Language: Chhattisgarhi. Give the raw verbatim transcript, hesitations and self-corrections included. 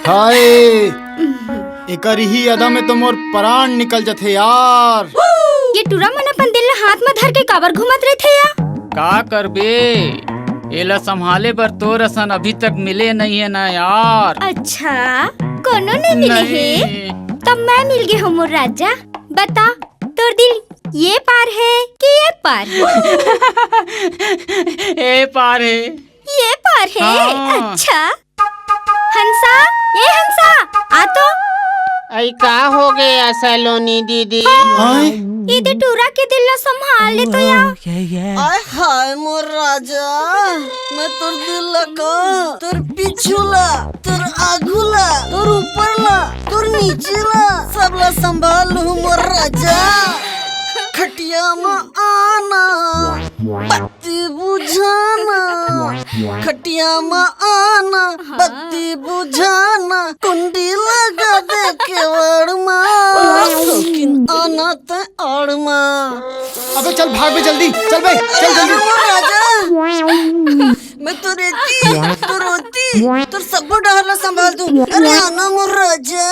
हाय, एकर ही अदा में तो मोर प्राण निकल जथे यार। ये टूरा मन अपन दिल ला हाथ में धर के काबर घूमत रहिथे या? का करबे, एला संभाले बर तोर असन अभी तक मिले नइ हे ना यार। अच्छा, कोनो नइ मिले हे? नहीं। तब मैं मिल गे हूँ मोर राजा। बता, तोर दिल ये पार हे कि ये पार हे? ए पार हे। ये पार हे? हाँ। अच्छा। हंसा, ये हंसा, आ तो। अई का हो गया सलोनी दीदी? हाय। ये दे टूरा के दिल ला संभाल ले तो या। आय हाय मोर राजा, मैं तोर दिल ला का, तोर पीछू ला, तोर आगू ला, तोर ऊपर ला, तोर नीचे ला, सब ला संभाल लूं मोर राजा। खटिया म आना, बत्ती बुझाना, खटिया म आना, बत्ती बुझाना, कुंडी लगा दे केवाड़ म, लेकिन आना ते आड़ म। अबे चल भाग बे जल्दी, चल बे, चल जल्दी। अरे मोर राजा, मैं तो रेती, तो रोती, तो सब्बो डहर ला संभाल दूं। अरे आना मोर राजा।